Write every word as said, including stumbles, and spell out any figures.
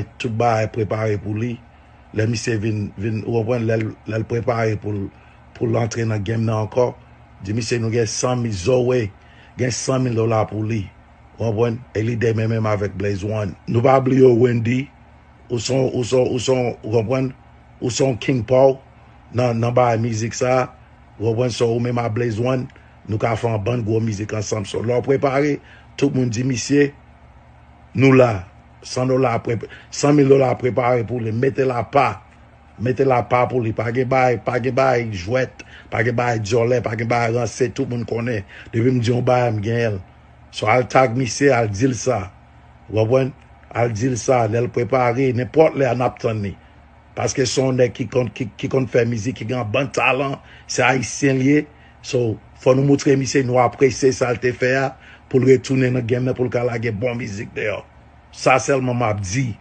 tout bagay prepare pou li. Lè misye vin, vin, ou konprann, lè l, lè l prepare pou l, pou l antre nan game nan ankò, di misye nou gen san mil, Zoe gen san mil dola pou li. Ou konprann? E li demen menm avèk Blaze One. Nou pa bliye Wendy, ou son, ou son, ou son, ou konprann? Ou son King Paul nan, nan bagay mizik sa. Ou konprann? So, ou menm a Blaze One, nou ka fè yon bann gwo mizik ansanm. So, lè w prepare, tout moun di misye, nou la. San dola, pre-, san mil dola prepare pou li. Mete l apa. Mete l apa pou li. Pa gen bagay, pa gen bagay jwèt, pa gen bagay dyòlè, pa gen bagay ranse, tout moun konnen. Depi m di yon bagay, m genyen l. So, al tag misye, al di l sa. Ou konprann? Al di l sa, lè l prepare, nenpòt lè a n ap tann li. Paske se yon nèg ki konn, ki, ki konn fè mizik, ki gen yon bann talan, se ayisyen l ye. So, fò nou moutre misye nou apresye sa l te fè a, pou l retounen nan game nan, pou l ka lage bon mizik deyò. Sa sèlman m ap di.